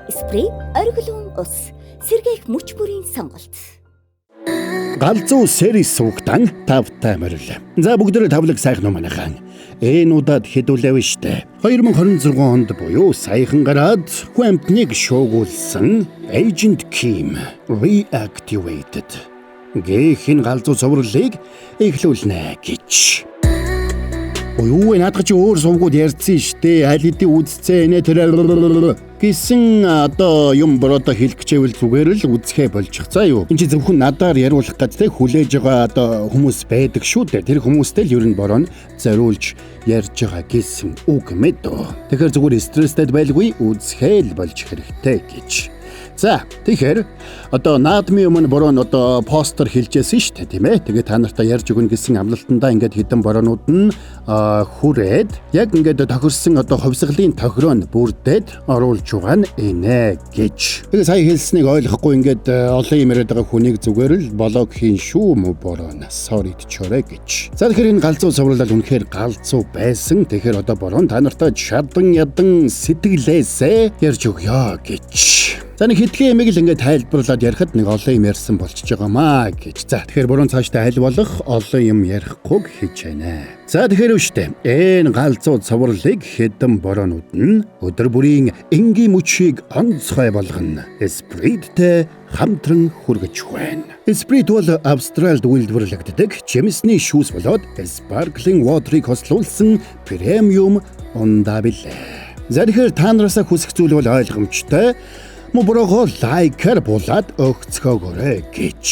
Спрей оргилуун ус. Сэргээх мөч бүрийн сонголт. Галзуу series сувагтан тавтай морил. За бүгдээрээ тавлаг сайхан уу манайхан. Энэ удаад хэдүүлээв штэ. 2026 онд буюу саяхан гараад хүн амтныг шуугуулсан Agent Kim Reactivated гэх энэ галзуу цувралыг эхлүүлнэ гэж. Ой юу вэ наадах чи өөр сувгууд ярьсан штэ. Аль хэдийн үзцээ нэ тэр гэсэн одоо юм бороо хэлэх гэжээвэл зүгээр л үзэхэ болчих цаа юу. Энд чи зөвхөн надаар яриулах гээд те хүлээж байгаа одоо хүмүүс байдаг шүү дээ. Тэр хүмүүстэй л ер нь бороо нь зориулж ярьж байгаа гэсэн үг мэд. Тэгэхээр зүгээр стресстэй байлгүй үзэхэ л болж хэрэгтэй гэж. За тэгэхээр одоо наадмын өмнө бороо нь одоо постэр хилжсэн шүү дээ тийм ээ. Тэгээ та нартай ярьж өгнө гэсэн амлалтандаа ингээд хідэн бороонууд нь хүрээд яг ингээд тохирсон одоо хувьсгалын тохироо нь бүрдээд оруулж байгаа нь инэ гэж. Тэгээ сая хэлснийг ойлгохгүй ингээд олон юм яриад байгаа хүнийг зүгээр л блог хийн шүү мө бороо нь sorry чорэ гэж. За тэгэхээр энэ галзуу цуврал үнэхээр галзуу байсан. Тэгэхээр одоо бороо та нартай чадан ядан сэтгэлээсээ ярьж өгье гэж. За нэг хэдхэн ямиг л ингээд тайлбарлаад ярихад нэг олон юм ярьсан болчихж байгаамаа гэж. За тэгэхээр буруу цаашдаа аль болох олон юм ярихгүй гэж байна. За тэгэхээр үүштэй энэ галзуу цувралыг хэдэн бороонууд нь өдөр бүрийн энгийн мөчийг онцгой болгоно. Esprit-тэй хамтран хүргэж байна. Esprit бол Австралид үйлдвэрлэгддэг жимсний шүүс болоод sparkling water-ыг хослуулсан премиум ундаа билээ. За тэгэхээр та нараасаа хүсэх зүйл бол ойлгомжтой. Мөбрөгөө лайкаар булаад өгцгөөгөөрэй гэж.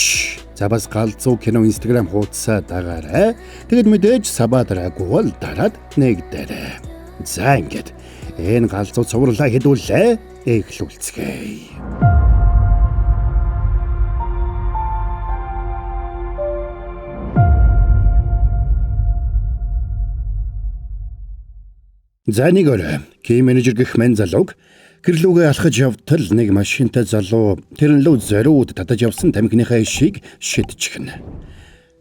За бас галзуу кино Instagram хуудасаа дагаарай. Тэгэд мэдээж сабаа дараагүй бол дараад нэг дээрэй. За ингээд энэ галзуу цувралаа хэдүүлээ эхлүүлцгээе. За нэг өрөө кей менежер гэх мэн залууг гэрлүүгээ алхаж явтал нэг машинтай залуу тэрэн лөө зориуд татаж явсан тамхиныхаа ишийг шидчихнэ.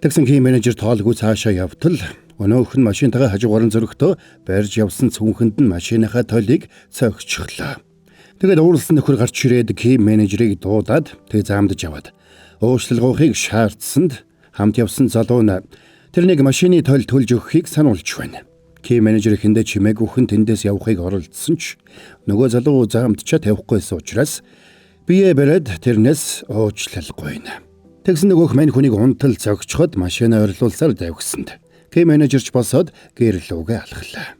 Тэгсэн кей менежер тоолгүй цаашаа явтал өнөөх нь машинтайгаа хажуугаар нь зөрөгтөө барьж явсан цүнхэнд нь машиныхаа толийг цогцохлоо. Тэгээд ууралсан нөхөр гарч ирээд кей менежерийг дуудаад тэг заамдаж яваад уучлал гуйхыг шаардсанд хамт явсан залуу нь тэрнийг машины толь төлж өгөхийг сануулж байна. Кей менежер эхэндээ чимээгүйхэн тэндээс явахыг оролдсон ч нөгөө залуу заамдчаа тавихгүйсэн учраас бие бариад тэрнээс уучлал гуйна. Тэгсэн нөгөөх мань хүнийг унтал зогчход машина ойрлуулсаар давхсанд. Кей менежерч босоод гэр лүүгээ алхлаа.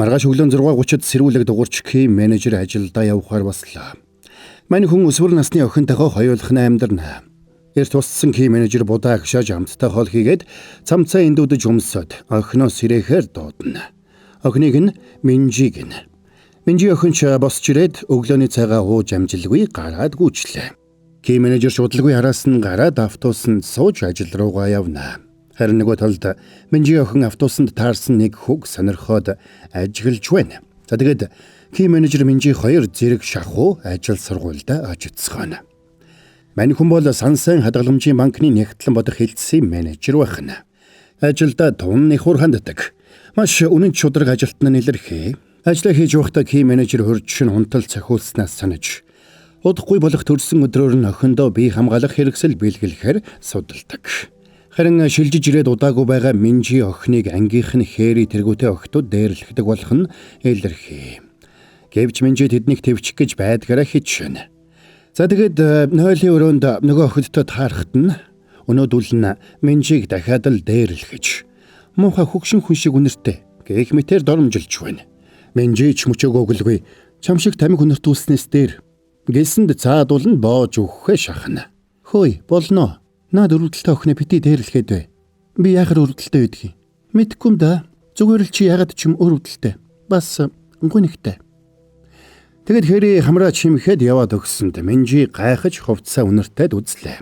Маргааш өглөө 6:30-д сэрүүлэг дугуйрч кей менежер ажилдаа явахаар бослоо. Мань хүн өсвөр насны охинтойгоо хоёулах нь амьдарна. Эрт туссан кей менежер будаа агшааж амттай хоол хийгээд цамцаа эндүүдэж өмсөд охиноо сэрэхээр дуудана. Охиныг нь Минжи гэнэ. Минжи охин ч босч ирээд өглөөний цайгаа ууж амжилгүй гараад гүйчлээ. Кей менежер шудлгүй араас нь гараад автобусанд сууж ажил руугаа явна. Харин нөгөө талд Минжи охин автобусанд таарсан нэг хүүг сонирхоод ажиглаж байна. За тэгээд кей менежер Минжи хоёр зэрэг шахуу ажил сургуульд очицгооно. Мань хүн бол сан сайн хадгаламжийн банкны нягтлан бодох хэлтсийн менежер байна. Ажилдаа тун их ур ханддаг. Маш үнэн шударга ажилтан нь илэрхий. Ажлаа хийж байхдаа кей менежер хурж шин унтал цохиулснаас санаж удахгүй болох төрсөн өдрөөр нь охиндоо бие хамгаалах хэрэгсэл бэлгэлэхээр судалдаг. Харин шилжиж ирээд удаагүй байгаа Минжи охиныг ангийнх нь хээри тэргүүтэй охтууд дээрлэхдэг болох нь илэрхий. Гэвч Минжи тэднийг төвчих гэж байдгаараа хичээнэ. За тэгээд нойлын өрөөнд нөгөө охидтой таарахт нь өнөөдөл нь Минжиг дахиад л дээрлэхэж муухай хөгшин хүн шиг үнэртэй гэх мэтэр доромжилж байна. Минжи ч мөчөөгөө өглгүй чам шиг тамхи үнэртүүлснээс дээр гэсэнд цаадуул нь боож өгөхөө шахна. Хөөе болно. Наад өрөвдөлтэй охиноо бити дээрлэхэд бай. Би яхаар өрөвдөлтэй байдгийг мэдэхгүй юм да. Зүгээр л чи ягаад ч юм өрөвдөлтэй. Бас гүнхтэй. Тэгэд хэрий хамраа чимхэд яваад өгсөнд Минжи гайхаж хувцсаа үнэртэд үзлээ.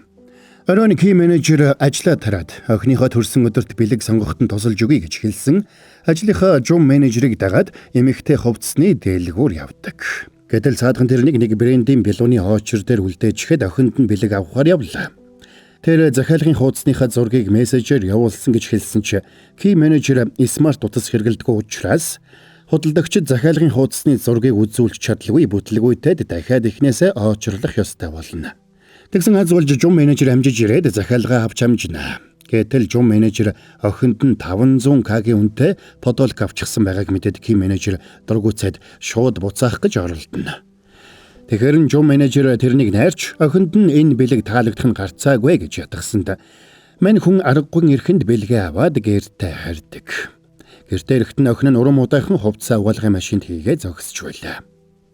Оройн кей менежер ажлаа тараад охиныхоо төрсөн өдөрт бэлэг сонгоход нь тусалж өгье гэж хэлсэн. Ажлынхаа жум менежерийг дагаад эмэгтэй хувцсны дэлгүүр явдаг. Гэтэл цаадхан тэрнийг нэг брендийн бялууны очер дээр үлдээчихэд охинд нь бэлэг авахар явлаа. Тэр захиалгын хуудасныхаа зургийг мессежээр явуулсан гэж хэлсэн чи кей менежер смарт утас хэрэглэдэггүй учраас Худалдагчид захиалгын хуудасны зургийг үзүүлж чадалгүй бүтлгүйтэд дахиад эхнээсээ очрлох ёстой болно. Тэгсэн аз болж жум менежер амжиж ирээд захиалгаа авч амжина. Гэтэл жум менежер охинд нь 500к-гийн үнэтэй подолк авчихсан байгааг мэдээд Ким менежер дургуйцаад шууд буцаах гэж оролдоно. Тэгэхээр нь жум менежер тэрнийг найрч охинд нь энэ бэлэг таалагдах нь гарцаагүй гэж ятгсанд мань хүн аргагүй эрхэнд бэлгээ аваад гэртээ харьдаг. Гэртээ ирэхэд нь охин нь уран муудайхан хувцас угаалгын машинд хийгээ зогсож байлаа.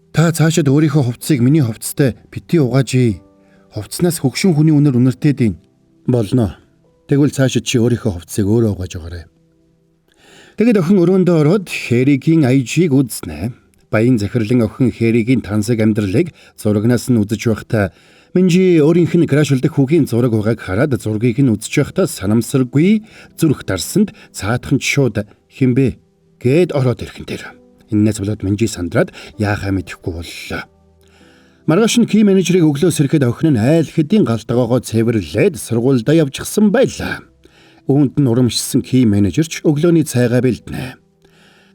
Та цаашид өөрийнхөө хувцсыг миний хувцастай бити угааж. Хувцснаас хөгшин хүний үнэр үнэртээд ийн. Болно. Тэгвэл цаашид чи өөрийнхөө хувцсыг өөрөө угааж байгаарай. Тэгэд охин өрөөндөө ороод Хэригийн IG-г үзнэ. Баян захирлан охин Хэригийн тансаг амьдралыг зурагнаас нь үзэж байхдаа Минжи өөрийнх нь крашилдаг хүүгийн зураг байгааг хараад зургийг нь үзэж байхдаа санамсаргүй зүрх дарсанд цаатхан шууд хинбэ гэд ороод ирхэн тэр. Эннээс болоод Минжи сандраад яахаа мэдэхгүй боллоо. Маргааш нь ки менежерийг өглөө сэрэхэд охин нь айл хэдийн галтгоогоо цэвэрлээд сургуульдаа явчихсан байлаа. Үүнд нь урамшсан ки менежерч өглөөний цайгаа бэлднэ.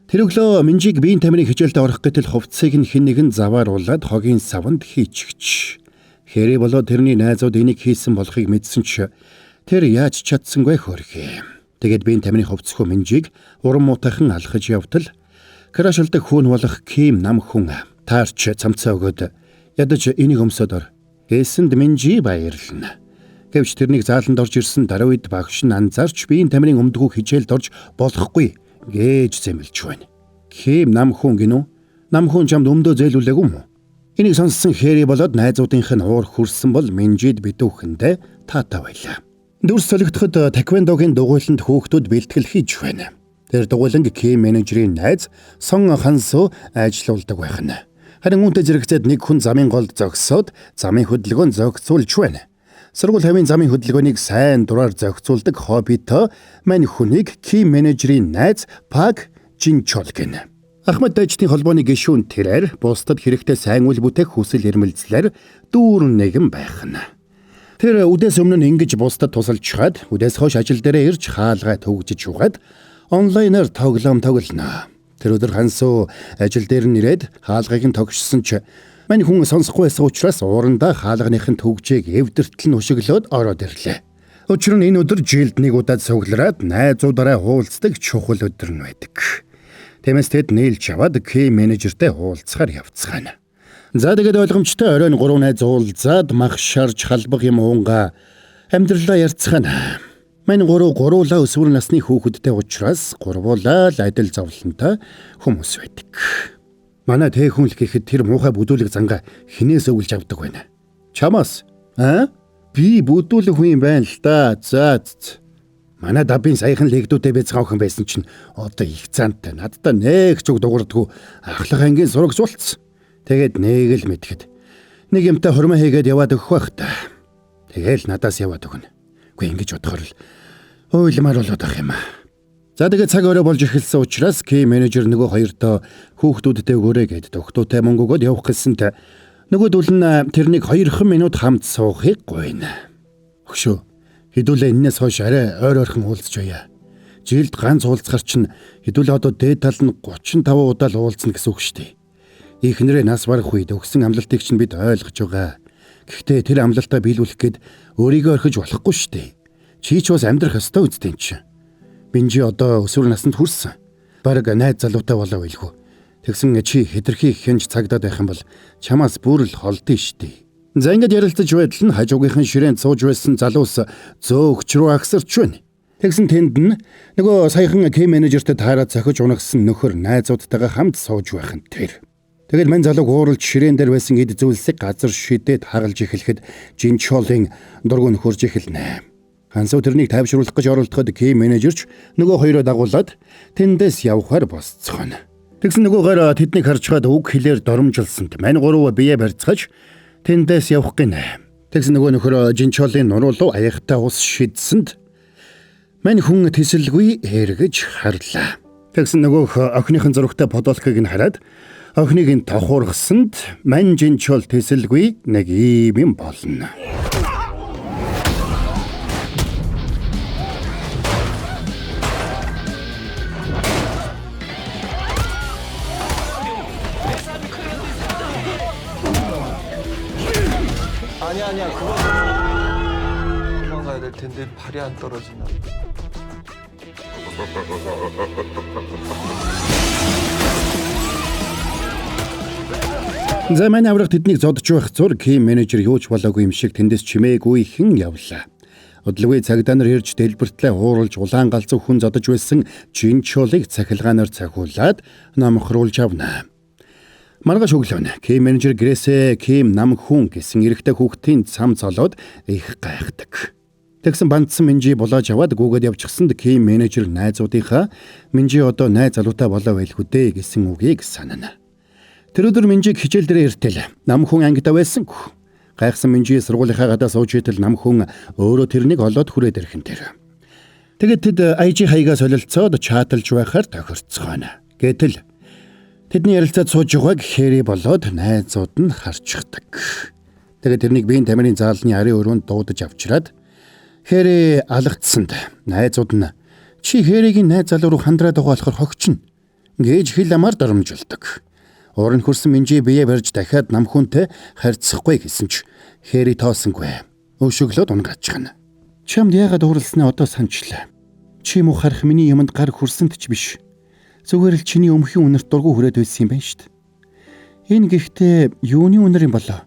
Тэр өглөө Минжиг биеийн тамирын хичээлд орох гэтэл хувцсыг нь хэн нэгэн завааруулад хогийн савнд хийчихч. Хэрэг болоод тэрний найзууд энийг хийсэн болохыг мэдсэн ч тэр яаж чадсангүй хөрхөө. Тэгээд биеийн тамирын хувцсгүй Минжиг уран муутайхан алхаж явтал крашилдаг хүүн болох Ким нам хүн таарч цамцаа өгөөд ядаж энийг өмсөд ор. Гэсэнд Минжи баярлна. Гэвч тэрнийг зааланд орж ирсэн дараа үед багш нь анзаарч биеийн тамирын өмдгүү хичээлд орж болохгүй гэж зэмлэж байна. Ким нам хүн гинүү? Нам хүн чамд өмдөө зээлүүлээгүй юм уу? Энийг сонссон Хэри болоод найзуудынх нь уур хүрсэн бол Минжид битүүхэндээ таатай байлаа. Дүрс солигдоход таквондогийн дугуйланд хүүхдүүд бэлтгэл хийж байна. Тэр дугуйланг Ким менежерийн найз Сон Хансу ажиллаулдаг байх нь. Харин үүнтэй зэрэгцээд нэг хүн замын голд зогсоод замын хөдөлгөөн зохицуулж байна. Сургууль хавийн замын хөдөлгөөнийг сайн дураар зохицуулдаг хоббито мань хүнийг Ким менежерийн найз Пак Жинчол гэнэ. Ахмад дайчдын холбооны гишүүн тэрээр бусдад хэрэгтэй сайн үйл бүтээх хүсэл эрмэлзлээр дүүрэн нэгэн байх нь. Тэр үдээс өмнө нь ингэж бусдад тусалж чад үдээс хойш ажил дээрээ ирж хаалгаа төгжиж угаад онлайнаар тоглоом тоглоно. Тэр өдөр Хансу ажил дээр нь ирээд хаалгыг нь тогшсон ч мань хүн сонсохгүй байсан учраас уурандаа хаалганых нь төгжээг эвдэртэл нь өшөглөөд ороод ирлээ. Учир нь энэ өдөр жилд нэг удаа цуглараад найзуудаараа уулздаг чухал өдөр нь байдаг. Тиймээс тэд нийлж аваад Ким менежертэй уулзахаар явцгаана. За тэгээд ойлгомжтой оройн 3 найз уулзаад мах шарж халбаг юм уунгаа амьдралаа ярьцгаана. Мань гурвуулаа өсвөр насны хүүхэдтэй учраас гурвуулаа л адил зовлонтой хүмүүс байдаг. Манай тэ хүн л гэхэд тэр муухай бүдүүлэг зангаа хинээс өвлж авдаг байна. Чамаас аа би бүдүүлэг хүн юм байна л да. За. Манай дабын саяхан легдүүтэй байцгаан охин байсан чинь одоо их зантай надтай нэг ч үг дуурдаггүй ахлах ангийн сурагч болцсон. Тэгээд нэг л мэдхэд нэг юмтай хурмаа хийгээд яваад өгөх байх та. Тэгээл надаас яваад өгнө. Үгүй ингэж бодохоор л уйлмаар болоод ах юм аа. За тэгээд цаг орой болж эхэлсэн учраас Ким менежер нөгөө хоёртоо хүүхдүүдтэй өгөөрэй гэд догтуутай мөнгө өгөөд явах гэсэнт нөгөөдөл нь тэрнийг 2 минут хамт суухыг гуйна. Өгшөө хэдүүлээ энээс хойш арай ойр ойрхон уулзч байя. Жилд ганц уулзахар чинь хэдүүлээ одоо дээд тал нь 35 удаа л уулзна гэсэн үг шүү дээ. Эхнэрээ нас барах үед өгсөн амлалтыг чинь бид ойлгож байгаа. Гэхдээ тэр амлалтаа биелүүлэх гээд өөрийгөө орхиж болохгүй шүү дээ. Чи ч бас амьдрах ёстой үсттэй чинь. Бинжи одоо өсвөр наснд хүрсэн. Бараг найз залуутай болоо байлгүй. Тэгсэн чи хэтэрхий хянж цагдаад байх юм бол чамаас бүр л холдсон шүү дээ. За ингэж ярилцаж байдал нь хажуугийнхан ширээнд сууж байсан залуус зөөгч рүү агсарч байна. Тэгсэн тэнд нь нөгөө саяхан Ким менежертэй таарад зохиж унагсан нөхөр найзуудтайгаа хамт сууж байх нь тэр. Тэгэл мань залууг ууралж ширээн дээр байсан эд зүйлсийг газар шидээд хагалж эхлэхэд Жинчолын дургу нөхөрж эхэлнэ. Хансуу тэрнийг тайвшруулах гэж оролдоход Ким менежерч нөгөө хоёроо дагуулад тэндээс явхаар босцгоно. Тэгсэн нөгөөгөр тэднийг харж чад үг хэлээр доромжилсонд мань гурав бие барьцгааж тэндээс явах гинэ. Тэгсэн нөгөө нөхөр Жинчолын нуруу руу аяхтай ус шидсэнд мань хүн тэсэлгүй эргэж харлаа. Тэгсэн нөгөөх охиныхон зурагтай подолкыг нь хараад охиныг нь тохуургасанд мань Жинчол тэсэлгүй нэг ийм юм болно. 아니야 아니야 그건 도망가야 될 텐데 발이 안 떨어지나. За манай аврах тэднийг зодж байх зур Ким менежер юу ч болоогүй юм шиг тэндээс чимээгүй хэн явлаа. Удалгүй цагдаа нар ирж дэлбэртлээ хууралж улаан галзуу хүн зодож байсан Жинчолыг цахилгаанаар цахиулаад намхруулж авна. Маргааш өглөө нь Ким менежер гэрээсээ Ким нам хүн гэсэн эрэгтэй хүүхдийн цам цолоод их гайхдаг. Тэгсэн бандсан Минжи булааж аваад гүгээд явчихсанд Ким менежер найзуудынхаа Минжи одоо найз залуутай болоо байлгүй дээ гэсэн үгийг санана. Тэр өдөр Минжиг хичээл дээр иртэл нам хүн ангидаа байсангүй. Гайхсан Минжи сургуулийнхаа гадаа сууж итэл нам хүн өөрөө тэрнийг олоод хүрээд ирэх нь тэр. Тэгээд тэд IG хаягаа солилцоод чаталж байхаар тохирцгооно. Гэтэл тэдний ярилцаад сууж байгааг Хэри болоод найзууд нь харчихдаг. Тэгээд тэрнийг биеийн тамирын заалны арын өрөөнд дуудаж авчираад Хэри алгацсанд найзууд нь чи Хэригийн найз залуу руу хандраад байгаа болохоор хогчно гэж хэл амаар доромжилдог. Уурн хөрсөн Минжи бие барьж дахиад нам хүнтэй харьцахгүй гэсэн ч Хэри тоосонгүй. Өшөглөөд унгаачихна. Чамд яагаад ууралснаа одоо санчлаа. Чи муу харах миний юмд гар хүрсэнт ч биш. Зүгээр л чиний өмхийн үнэрт дургу хүрээд байсан юм байна шүү дээ. Энэ гэхдээ юуны үнэр юм болоо?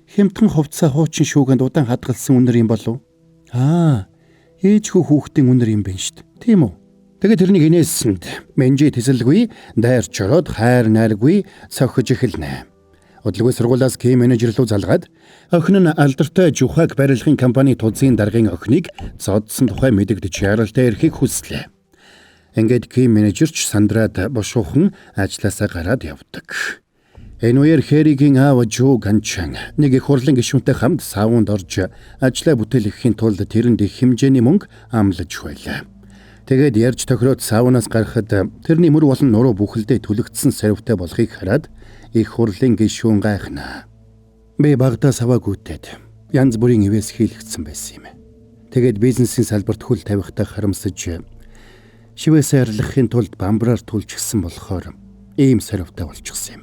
Хямдхан хувцас хуучин шүүгэнд удаан хадгалсан үнэр юм болов? Аа, ээж хүү хүүхдийн үнэр юм байна шүү дээ. Тийм үү? Тэгээд тэрнийг инээсэнд Минжи тэсэлгүй дайрч ороод хайр найргүй цохиж эхэлнэ. Удалгүй сургуулиас Ким менежер рүү залгаад охин нь алдартай жухаг барилгын компани тузын даргын охиныг зодсон тухай мэдэгдэж яралтай ирэхийг хүслээ. Ингээд Ким менежер ч сандраад бушуухан ажлаасаа гараад явдаг. Энэ үеэр Хэригийн аав Жу Ганчан нэг их хурлын гишүүнтэй хамт савунд орж ажлаа бүтээлгэхийн тулд тэрэнд их хэмжээний мөнгө амлаж байлаа. Тэгээд ярьж тохироод саунаас гарахад тэрний мөр болон нуруу бүхэлдээ түлэгдсэн саривтай болохыг хараад их хурлын гишүүн гайхна. Би багадаа саваа гүйтээд янз бүрийн ивэс хийлгдсэн байсан юм. Тэгээд бизнесийн салбарт хөл тавихтаа харамсаж шивээсээ арилгахын тулд бамбраар түлжчихсэн болохоор ийм саривтай болчихсон юм.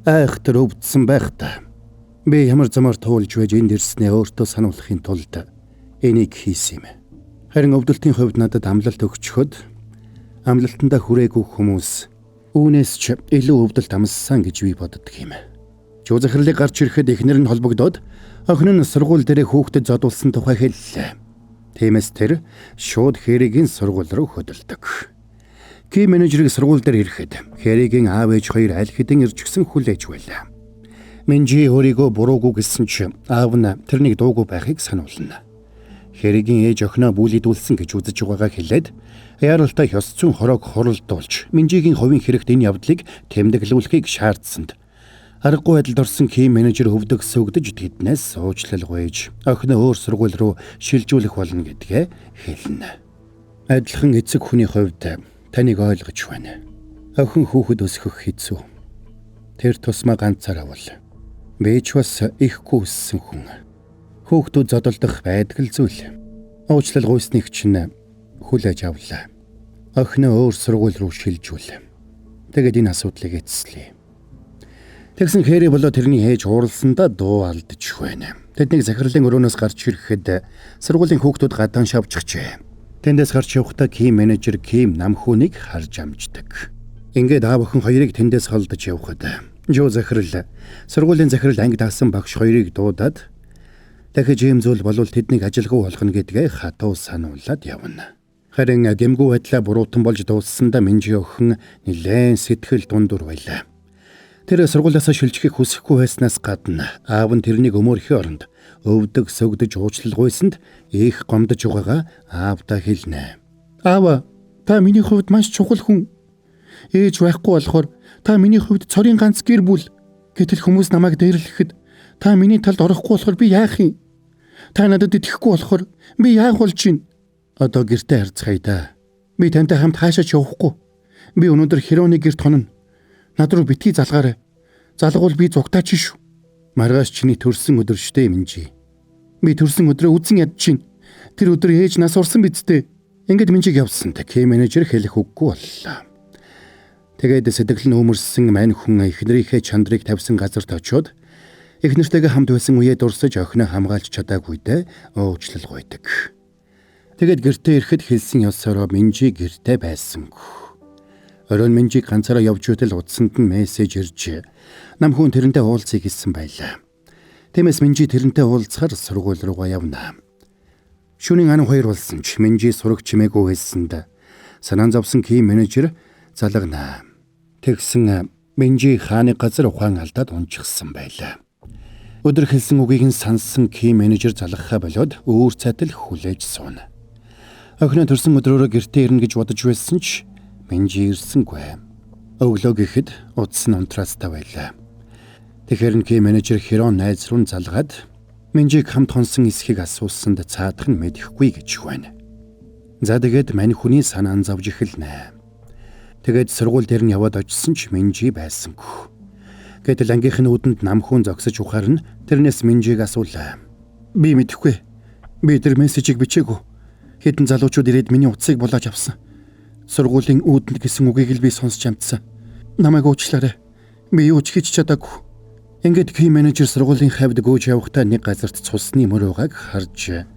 Айхтар өвдсөн байх та. Би ямар замаар туулж байж энд ирснээ өөртөө сануулахын тулд энийг хийсэн юм. Харин өвдөлтийн хувьд надад амлалт өгчхөд амлалтандаа хүрээгүй хүмүүс үүнээс ч илүү өвдөлт амссан гэж би боддог юм. Жуу захирлыг гарч ирэхэд эхнэр нь холбогдоод охин нь сургууль дээрээ хүүхдэд зодуулсан тухай хэллээ. Тиймээс тэр шууд Хэригийн сургууль руу хөдөлдөг. Ким менежерийг сургууль дээр ирэхэд Хэригийн аав ээж хоёр аль хэдийн ирж гисэн хүлээж байлаа. Минжи өөрийгөө буруугүй гэсэн ч аав нь тэрнийг дуугүй байхыг сануулна. Хэригийн ээж охиноо бүлийдүүлсэн гэж үзэж байгаагаа хэлээд яаралтай ёс зүйн хороог хуралдуулж Минжигийн хувийн хэрэгт энэ явдлыг тэмдэглүүлэхийг шаардсанд аргагүй байдалд орсон Ким менежер өвдөг сөгдөж тэднээс уучлал гуйж охиноо өөр сургууль руу шилжүүлэх болно гэдгээ хэлнэ. Адилхан эцэг хүний хувьд таныг ойлгож байна. Охин хүүхэд өсгөх хэцүү. Тэр тусмаа ганцаараа бол би ч бас ихгүй өссөн хүн. Хүүхдүүд зодолдох байдаг л зүйл. Уучлал гуйсныг чинь хүлээж авлаа. Охиноо өөр сургууль руу шилжүүл. Тэгээд энэ асуудлыг эцэслэе. Тэгсэн Хэри болоо тэрний ээж уурласандаа дуу алдчих байна. Тэднийг захирлын өрөөнөөс гарч ирэхэд сургуулийн хүүхдүүд гадаан шавжчихжээ. Тэндээс гарч явахдаа Ким менежер Ким намхүүнийг харж амждаг. Ингээд аав охин хоёрыг тэндээс холдож явхад Жуу захирал сургуулийн захирал анги даасан багш хоёрыг дуудаад дахиж ийм зүйл болвол тэднийг ажилгүй болгоно гэдгээ хатуу сануулад явна. Харин гэмгүй байдлаа буруутан болж дууссандаа Минжи охин нэлээн сэтгэл дундуур байлаа. Тэр сургуулиасаа шилжихийг хүсэхгүй байснаас гадна аав нь тэрнийг өмөөрхийн оронд өвдөг сөгдөж уучлал гуйсанд их гомдож байгаагаа аавдаа хэлнэ. Аава, та миний хувьд маш чухал хүн. Ээж байхгүй болохоор та миний хувьд цорын ганц гэр бүл. Гэтэл хүмүүс намайг дээрлэхэд та миний талд орохгүй болохоор би яах юм? Та надад итгэхгүй болохоор би яах болж байна? Одоо гэртээ харьцгаая да. Би тантай хамт хаашаа ч явахгүй. Би өнөөдөр Хироны гэрт хонно. Над руу битгий залгаарай. Залгуул би зугтаач шүү. Маргааш чиний төрсөн өдөр штэ Минжи. Би төрсөн өдрөө үзэн ядчихээн. Тэр өдөр ээж нас орсон биз дээ. Ингээд Минжиг явсан та Ким менежер хэлэх үггүй боллоо. Тэгээд сэтгэл нь өмөрсөн мань хүн эхнэрийнхээ чандрыг тавьсан газарт очиод Эхнэртэйгээ хамт байсан үеэ дурсаж охиноо хамгаалж чадаагүйдээ уучлал гуйдаг. Тэгээд гэртээ ирэхэд хэлсэн ёсороо Минжи гэртээ байсангүй. Оройн Минжиг ганцаараа явж байтал утсанд нь мессеж ирж намхүн тэрнтэй уулзъя гэсэн байлаа. Тиймээс Минжи тэрнтэй уулзахар сургууль руугаа явна. Шөнийн 12 болсон ч Минжи сураг чимээгүй байсанд санаан зовсон Ким менежер залгана. Тэгсэн Минжи хааны газар ухаан алдаад унчихсан байлаа. Өдөр хэлсэн үгийг нь сонссон Ким менежер залгахаа болоод өөр цайтал хүлээж сууна. Охиноо төрсөн өдрөөрөө гэртээ ирнэ гэж бодож байсан ч Минжи ирсэнгүй. Өглөө гэхэд утас нь унтраастай байлаа. Тэгэхээр нь Ким менежер Херон найз руу залгаад Минжиг хамт хонсон эсхийг асуусанд цаадах нь мэдэхгүй гэж байна. За тэгээд мань хүний санаан зовж эхэлнэ. Тэгээд сургууль дээр нь яваад очисон ч Минжи байсангүй. Гэтэл ангийнх нь үүдэнд намхүн зогсож ухаар нь тэрнээс Минжиг асуулаа. Би мэдэхгүй. Би тэр мессежийг бичээгүй. Хэдэн залуучууд ирээд миний утсыг булааж авсан. Сургуулийн үүдэнд гэсэн үгийг л би сонсч амтсан. Намайг уучлаарай. Би юу ч хийж чадаагүй. Ингээд Ким менежер сургуулийн хавьд гүйж явахдаа нэг газарт цусны мөр байгааг харж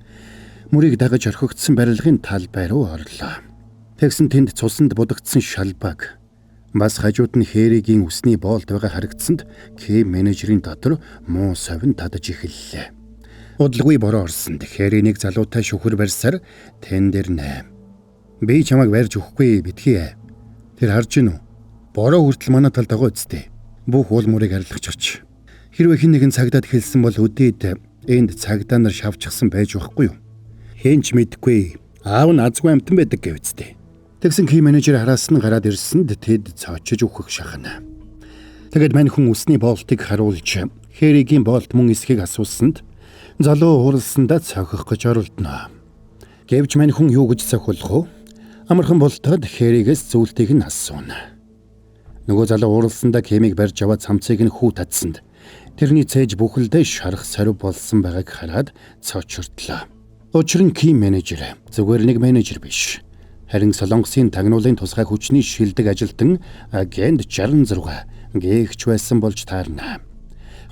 мөрийг дагаж орхигдсон барилгын талбай руу орлоо. Тэгсэн тэнд цуснд будагдсан шалбааг бас хажууд нь Хэригийн үсний боолд байгаа харагдсанд Ким менежерийн дотор муу совин татаж эхэллээ. Удалгүй бороо орсонд Хэри нэг залуутай шүхэр барьсаар тэн дэрнэ. Би чамайг барьж өгөхгүй битгий. Тэр харж гин үү? Бороо хүртэл манай талд байгаа үсттэй. Бүх уул мөрийг арилгачих. Хэрвээ хэн нэгэн цагдаад хэлсэн бол өдөөд энд цагдаа нар шавчихсан байж байхгүй юу? Хэн ч мэдэхгүй. Аав нь азгүй амтан байдаг гэвцтэй. Тэгсэн Ким менежер хараас нь гараад ирсэнд тэд цоочиж үхэх шахана. Тэгээд мань хүн үсний боолтыг харуулж Хэригийн боолт мөн эсхийг асуусанд залуу ууралсандаа цохих гэж оролдоно. Гэвч мань хүн юу гэж цохиулах вэ? Амархан болтоод Хэригээс зүйлтийг нь асууна. Нөгөө залуу ууралсандаа Кимийг барьж аваад самцыг нь хүү татсанд тэрний цээж бүхэлдээ шарах сорив болсон байгааг хараад цочирдлоо. Учир нь Ким менежер зүгээр нэг менежер биш. Харин Солонгосын тагнуулын тусгай хүчний шилдэг ажилтан агент 66 гээгч байсан болж таарна.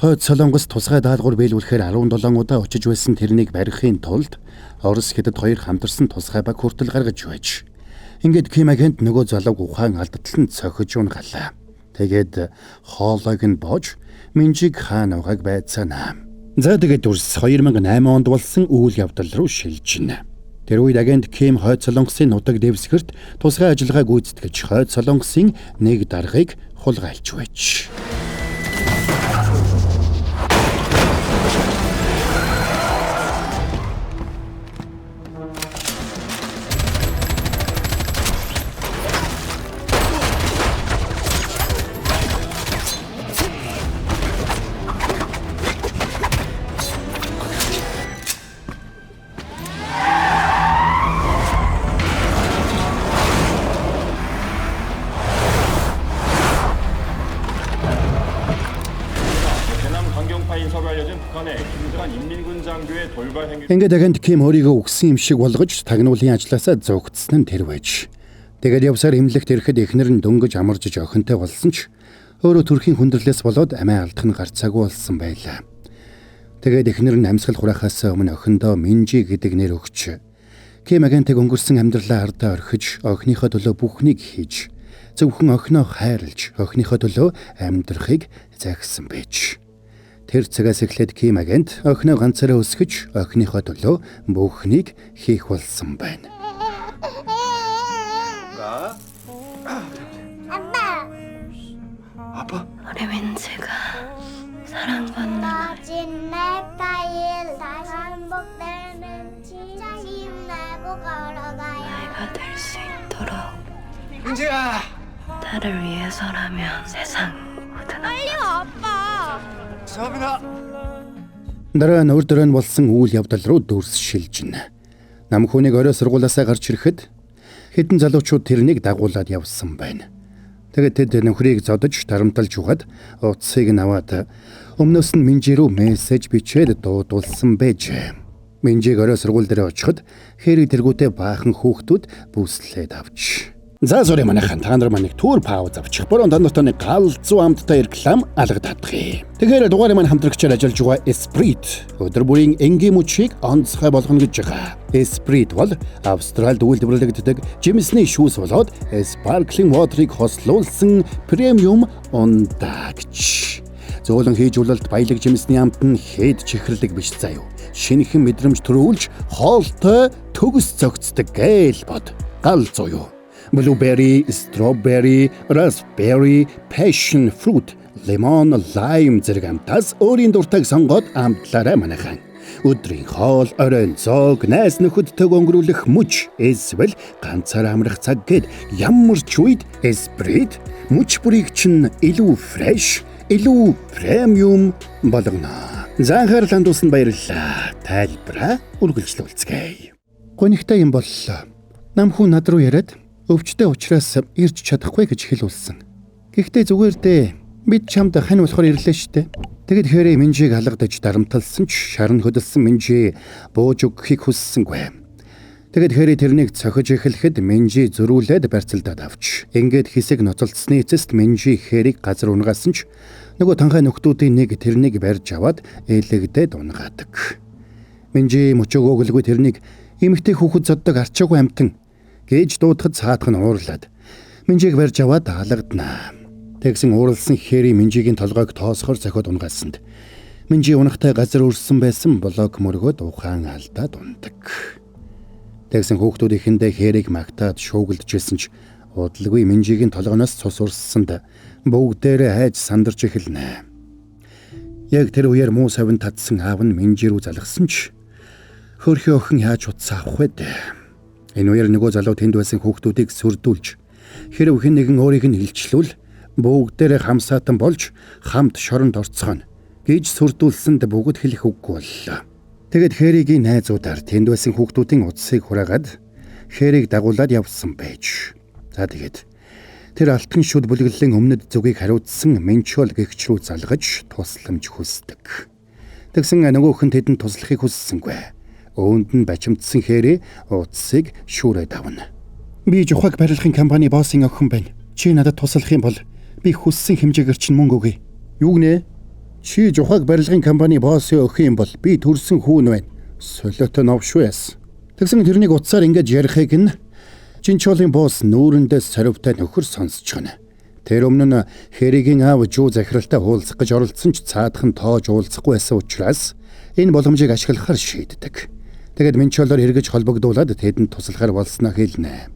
Хойд Солонгос тусгай даалгавар биелүүлэхээр 17 удаа очиж байсан тэрнийг барихын тулд Орос Хятад хоёр хамтарсан тусгай баг хүртэл гаргаж байж. Ингээд Ким агент нөгөө залууг ухаан алдтал нь цохиж унгалаа. Тэгээд хоолойг нь боож Минжиг хаан угааг байцаана. За тэгээд дүрс 2008 онд болсон үйл явдал руу шилжинэ. Тэр үед агент Ким Хойд Солонгосын нутаг дэвсгэрт тусгай ажиллагаа гүйцэтгэж Хойд Солонгосын нэг даргаыг хулгайлж байж. Ингээд агент Ким өөрийгөө үгсэн юм шиг болгож тагнуулын ажлаасаа зөөгдсөн нь тэр байж. Тэгээд явсаар эмнэлэгт ирэхэд эхнэр нь дөнгөж амаржиж охинтой болсон ч өөрөө төрхийн хүндрэлээс болоод амиа алдах нь гарцаагүй болсон байлаа. Тэгээд эхнэр нь амьсгал хураахаас өмнө охиндоо Минжи гэдэг нэр өгч Ким агентыг өнгөрсөн амьдралаа ардаа орхиж охиныхоо төлөө бүхнийг хийж зөвхөн охиноо хайрлж охиныхоо төлөө амьдрахыг захисан байж. Тэр цагаас эхлээд Ким агент охиноо ганцаараа өсгөж охиныхоо төлөө бүхнийг хийх болсон байна. 아빠. 우리 민지가 사랑받는 아이가 될 수 있도록 민지야. 나를 위해서라면 세상 모든 빨리 와 아빠. 죄송합니다. Дараа нь өөр дөрөө нь болсон үйл явдал руу дүрс шилжинэ. Намхүнийг орой сургуулиасаа гарч ирэхэд хэдэн залуучууд тэрнийг дагуулад явсан байна. Тэгээд тэд нөхрийг зодож дарамталж угаад утсыг нь аваад өмнөөс нь Минжи рүү мессеж бичээд дуудулсан байж. Минжиг орой сургууль дээр очиход Хэри тэргүүтээ баахан хүүхдүүд бүслээд авч. За sorry манайхан, та нар маань нэг түр пауз авчих. Борон та нартай нэг галзуу амттай реклам алгадах юм. Тэгэхээр дугаарыг маань хамтрагчаар ажиллаж байгаа Esprit өдөр бүрийн энгийн мөчийг онцгой болгоно гэж байгаа. Esprit бол Австралид үйлдвэрлэгддэг жимсний шүүс болоод sparkling water-ыг хослуулсан премиум ундаагч. Зөөлөн хийжүүлэлт баялаг жимсний амт нь хэд чихэрлэг биш заяа. Шинэхэн мэдрэмж төрүүлж хоолтой төгс зөгцдөг гээл бод. Галзуу юу? Blueberry, strawberry, raspberry, passion fruit, lemon, lime зэрэг амтаас өөрийн дуртайг сонгоод амтлаарай манайхан. Өдрийн хоол, оройн зоог, найз нөхөдтэйг өнгөрүүлэх мөч, эсвэл ганцаараа амрах цаг гээд ямар ч үед Esprit мөч бүрийг чинь илүү fresh, илүү премиум болгоно. За анхаарал хандуулсанд баярлалаа. Тайлбараа үргэлжлүүлцгээе. Гонигтай юм боллоо. Нам хүн над руу яриад өвчтэй учраас ирж чадахгүй гэж хэлүүлсэн. Гэхдээ зүгээр дээ. Бид чамд хань болохоор ирлээ штэ. Тэгэд хэрэг Минжийг алгадаж дарамталсан ч шарн хөдөлсөн Минжи бууж өгөхийг хүссэнгүй. Тэгэд хэрэг тэрнийг цохиж эхлэхэд Минжи зөрүүлээд барьцалдаад авч. Ингээд хэсэг ноцолдсны эцэст Минжи хэрийг газар унгаасан ч нөгөө танхай нөхдүүдийн нэг тэрнийг барьж аваад ээлэгдээд унгаадаг. Минжи мөчөөгөө гэлгүй тэрнийг эмэгтэй хүүхэд зоддог арчаагүй амтан гэж дуудахад цаадах нь уурлаад Минжийг барьж аваад алгаднаа. Тэгсэн ууралсан Хэри Минжигийн толгойг тоосхор цохиод унгаасанд Минжи унахтай газар өрсөн байсан блок мөргөөд ухаан алдаад ундаг. Тэгсэн хүүхдүүд ихэндээ Хэрийг магтаад шуугилдажсэн ч удалгүй Минжигийн толгоноос цус урссанд бүгдээрээ хайж сандарч эхэлнэ. Яг тэр үеэр муу савн татсан аав нь Минжи рүү залгасан ч хөрхи охин яаж утсаа авах вэ дээ. Энэ үеэр нөгөө залуу тэнд байсан хүүхдүүдийг сүрдүүлж хэрв хэн нэгэн өөрийг нь илчлүүл бүгдээрээ хамсаатан болж хамт шоронд орцгоно гэж сүрдүүлсэнд бүгд хэлэх үггүй боллоо. Тэгэд Хэригийн найзуудаар тэнд байсан хүүхдүүдийн утсыг хураагаад Хэрийг дагуулад явсан байж. За тэгээд тэр алтан шүд бүлэглэлийн өмнөд зүгийг хариуцсан Минчол гэгч рүү залгаж тусламж хүсдэг. Тэгсэн нөгөөх нь тэдэнд туслахыг хүссэнгүй. Өөнд нь бачимдсан Хэри утсыг шүүрээд авна. Би жухаг барилгын компани боссын охин байна. Чи надад туслах юм бол би хүссэн хэмжээгээр чинь мөнгө өгье. Юу гинэ? Чи жухаг барилгын компани боссын охин юм бол би төрсэн хүүн байна. Солиотой новшгүй яс. Тэгсэн тэрнийг утсаар ингэж ярихыг нь Жинчолын босс нүүрэндээ сорвтой нөхөр сонсож байна. Тэр өмнө нь Хэригийн аав Жүү захиралтай уулзах гэж оролдсон ч цаадах нь тоож уулзахгүй байсан учраас энэ боломжийг ашиглахар шийддэг. Тэгээд Минчолоор эргэж холбогдуулаад тэдэнд туслахар болсноо хэлнэ.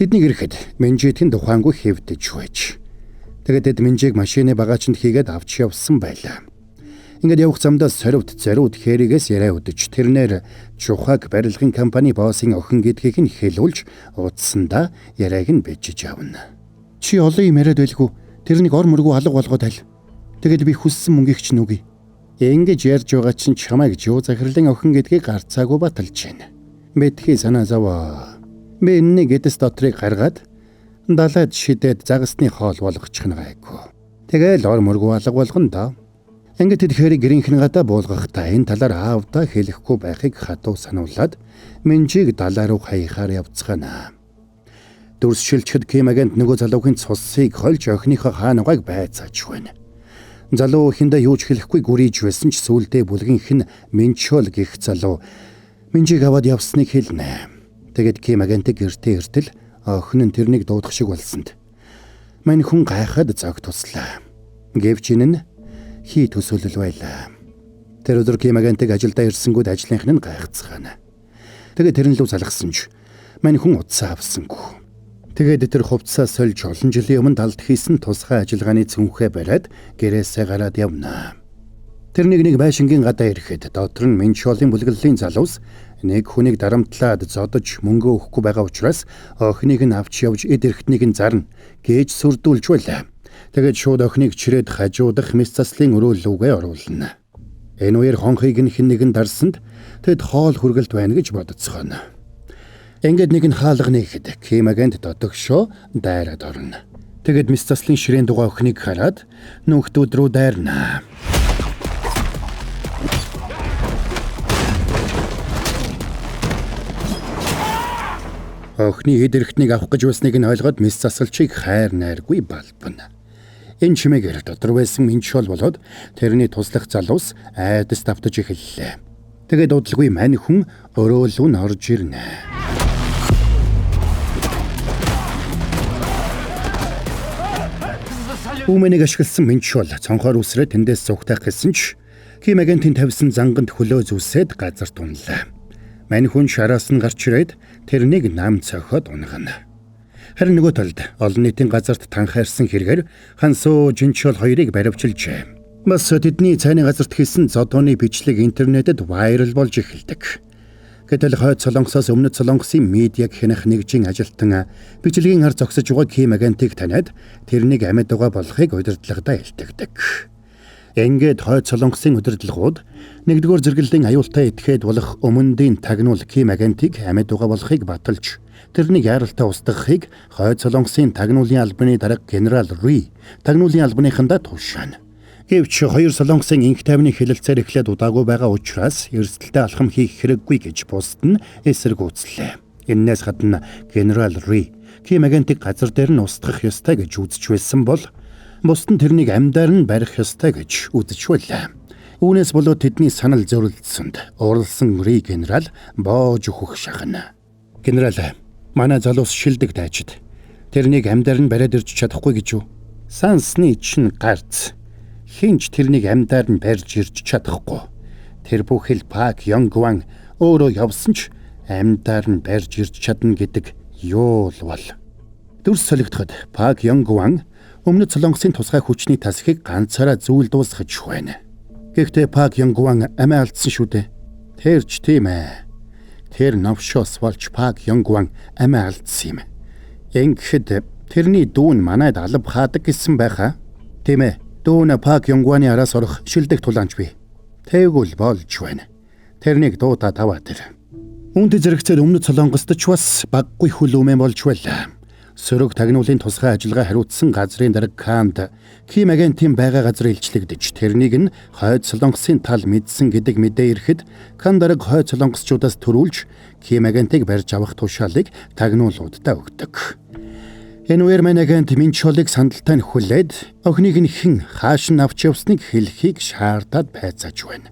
Тэднийг ирэхэд Минжи тэнд ухаангүй хэвдэж байж. Тэгээд тэд Минжиг машины багаачнд хийгээд авч явсан байлаа. Ингээд явах замдаа сорвт зориуд Хэригээс яриа өдөж тэрнээр Жухаг барилгын компани боссын охин гэдгийг нь хэлүүлж утсандаа яриаг нь бичиж авна. Чи олон юм яриад байлгүй. Тэрнийг ор мөргөө алга болгоод аль. Тэгээд би хүссэн мөнгийг чинь үгүй. Ингэж ярьж байгаа чинь чамайг Жуу захирлын охин гэдгийг гарцаагүй баталж байна. Мэдхий санаа зовоо. Би энэний гэдэс дотрыг гаргаад далайд шидээд загасны хоол болгочих нь гайгүй. Тэгээл ор мөргөө алга болгоно доо. Ингээд тэд хэрэг гэрийнхэн гадаа буулгахдаа энэ талаар аавдаа хэлэхгүй байхыг хатуу сануулад Минжиг далай руу хаяхаар явцгаана. Дүрс шилжихэд Ким агент нөгөө залуугийн цусыг хольж охиныхоо хаанугайг байцааж байна. Залуу эхэндээ юу ч хэлэхгүй гүрийж байсан ч сүүлдээ бүлгийнх нь Минчол гэх залуу Минжиг аваад явсныг хэлнэ. Тэгэд Ким агентыг гэртээ эртэл охин нь тэрнийг дуудах шиг болсонд мань хүн гайхаад зог туслаа. Гэвч энэ нь хий төсөөлөл байлаа. Тэр өдөр Ким агентыг ажилдаа ирсэнгүүд ажлынх нь гайхацгаана. Тэгээд тэрэн лүү залгасан ч мань хүн утсаа авсангүй. Тэгээд тэр хувцсаа сольж олон жилийн өмнө талд хийсэн тусгай ажиллагааны цүнхээ бариад гэрээсээ гараад явна. Тэр нэг байшингийн гадаа ирэхэд дотор нь Минчолын бүлэглэлийн залуус нэг хүнийг дарамтлаад зодож мөнгө өгөхгүй байгаа учраас охиныг нь авч явж эд эрхтнийг нь зарна гэж сүрдүүлж байлаа. Тэгээд шууд охиныг чирээд хажуудах мэс заслын өрөөлүүгээ оруулна. Энэ үеэр хонхыг нь хэн нэгэн дарсанд тэд хоол хүргэлт байна гэж бодцгооно. Ингээд нэг нь хаалга нээхэд Ким агент дотогшоо дайраад орно. Тэгээд мэс заслын ширээн дугаа охиныг хараад нөхдөд рүү дайрна. Охины хэд эрхтнийг авах гэж байсныг нь ойлгоод мис засалчийг хайр найргүй балбана. Энэ чимээгээр дотор байсан Минчол болоод тэрний туслах залуус айдас давтаж эхэллээ. Тэгээд удалгүй мань хүн өрөөлөв нь орж ирнэ. Үүмэнийг ашигласан Минчол цонхоор үсрээ тэндээс зугтаах гэсэн ч Ким агентийн тавьсан занганд хөлөө зүсээд газарт унлаа. Мань хүн шараас нь гарч ирээд тэрнийг нам цохиод унгана. Харин нөгөө талд олон нийтийн газарт танхаарсан хэрэгээр Хансуу Жинчол хоёрыг баривчилжээ. Бас тэдний цайны газарт хийсэн зодооны бичлэг интернетэд viral болж эхэлдэг. Гэтэл хойд Солонгосоос өмнөд Солонгосын медиа хянах нэгжийн ажилтан бичлэгийн ар зогсож байгаа Ким агентыг таниад тэрнийг амьд байгаа болохыг удирдлагадаа илтгэдэг. Ингээд хойд Солонгосын удирдлагууд нэгдүгээр зэрэглэлийн аюултай этгээд болох өмнөдийн тагнуул Ким агентыг амьд байгаа болохыг баталж тэрнийг яаралтай устгахыг хойд Солонгосын тагнуулын албаны дарга генерал Ри тагнуулын албаныхандаа тушаана. Гэвч хоёр Солонгосын инх тайвны хэлэлцээр эхлээд удаагүй байгаа учраас эрсдэлтэй алхам хийх хэрэггүй гэж бусд нь эсэргүүцлээ. Эннээс гадна генерал Ри Ким агентыг газар дээр нь устгах ёстой гэж үзэж байсан бол бусд нь тэрнийг амьдаар нь барих ёстой гэж үзэж байлаа. Үүнээс болоод тэдний санал зөрөлдсөнд уралсан Ри генерал боож өгөх шахна. Генерал, манай залуус шилдэг дайчид. Тэрнийг амьдаар нь бариад ирж чадахгүй гэж юу? Сансны чинь гарц. Хинч тэрнийг амьдаар нь барьж ирж чадахгүй. Тэр бүхэл Пак Йонгван өөрөө явсан ч амьдаар нь барьж ирж чадна гэдэг юу л бол. Дүрс солигдоход Пак Йонгван өмнөд Солонгосын тусгай хүчний тасхийг ганцаараа зүйл дуусгаж байна. Гэхдээ Пак Йонгван амиа алдсан шүү дээ. Тэр ч тийм ээ. Тэр новшоос болж Пак Йонгван амиа алдсан юм. Ингэхэд тэрний дүү нь манайд алба хаадаг гэсэн байхаа. Тийм ээ. Дүү нь Пак Йонгваны араас орох шилдэг тулаанч бий. Тэгвэл болж байна. Тэрнийг дуудаад аваад ир. Үүнтэй зэрэгцээд өмнөд Солонгост ч бас баггүй хөл өмнө болж байлаа. Сөрөг тагнуулын тусгай ажиллагаа хариуцсан газрын дарга Канд Ким агентийн байгаа газар илчлэгдэж тэрнийг нь хойд Солонгосын тал мэдсэн гэдэг мэдээ ирэхэд Кан дарга хойд Солонгосчуудаас төрүүлж Ким агентыг барьж авах тушаалыг тагнуулуудад өгдөг. Энэ үеэр мань агент Минчолыг сандалтай нь хүлээд охиныг нь хэн хааш нь авч явсныг хэлхийг шаардаад байцааж байна.